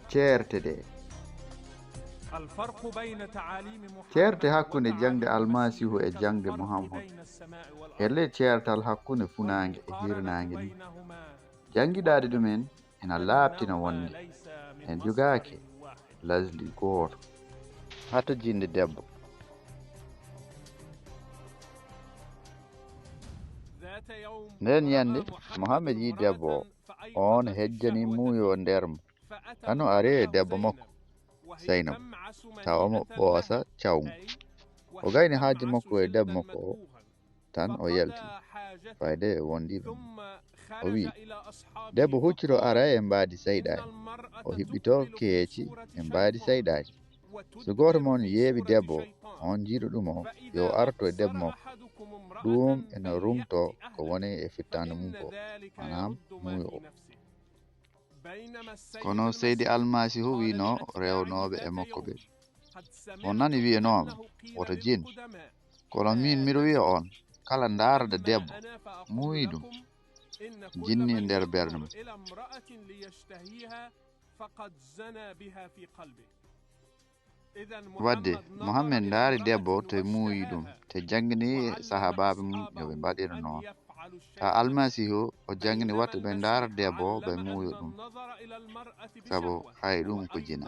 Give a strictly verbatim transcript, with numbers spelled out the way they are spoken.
Ceerte ɗe. Ceerte hakkunde jaŋde Almasiihu e jaŋde Muhammad. E ley ceertal hakkunde funaange e hirnaange ni. Janngiɗaade ɗumen ina laaɓtina wonde en jogaaki lasli gooto. Hato jinnde debbo. Ndeen ñande, Muhammad yii debbo o. Oon hejjani muuyo nder mo. Tan o ari e debbo makko, Saynab, tawa omo ɓoosa cawngu. O gayni haaju makko e debbo makko o, tan o yalti. Fayde e wondiiɓe mum. O wi'i, debbo huccito ara e mbaadi seyɗaani. O hiɓɓito keeci e mbaadi seyɗaani. So gooto mon yeeɓi debbo, on jiiɗo ɗum o, yo arto e debbo makko. Ɗum ena rumto ko woni e fittaandu mum ko, maanaam muuyo o. Kono Seydi Almasiihu wi'no rewnooɓe e makko ɓe, on nani wi'enooma, woto jin. Kono miin miɗo wi'a on, kala ndaarda debbo, muuyi ɗum, jinni e nder ɓernde mum. Wadde, Muhammed ndaari debbo te muuyi ɗum, te janngini sahaabaaɓe mum yo ɓe mbaɗir noon. Ta Almasiihu o janngini watta ɓe ndaara debbo ɓe muuyo ɗum, sabu hay ɗum ko jina.